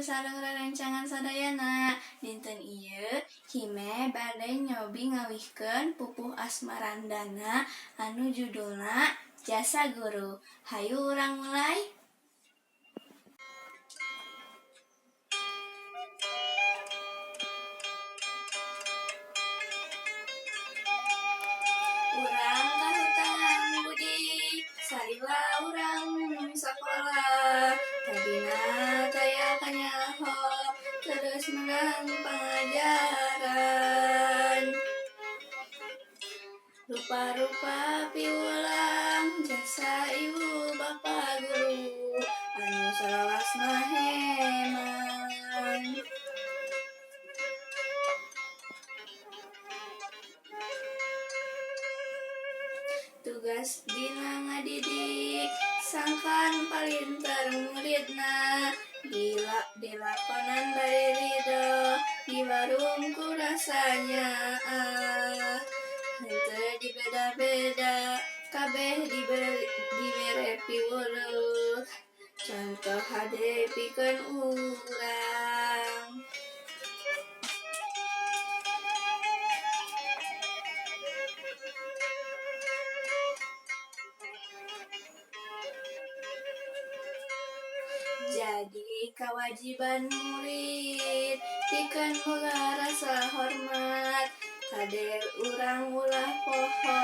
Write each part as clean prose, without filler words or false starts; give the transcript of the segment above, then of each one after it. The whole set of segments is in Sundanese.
Sareng rerencangan sadayana. Dinten ieu Hime bade nyobi ngawihkeun pupuh asmarandana anu judulna Jasa Guru. Hayu urang mulai. Urang kahutangan budi salila urang sakola, tadina taya kanyaho terus meunang pangajaran. Rupa-rupa piwulang jasa ibu bapa guru anu salawasna heman. Tugas dina ngadidik sangkan palinter muridna, dilakonan bari ridho diwarung ku rasa nyaah. Henteu dibeda-beda kabeh dibere piwuluk, contoh hade pikeun urang. Jadi kawajiban murid pikeun boga rasa hormat, kade urang ulah poho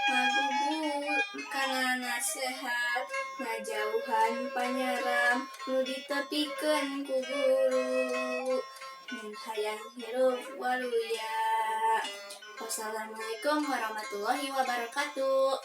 ngagugu kana nasehat, ngajauhan panyaram nu ditepikeun ku guru mun hayang hirup waluya. Wassalamualaikum warahmatullahi wabarakatuh.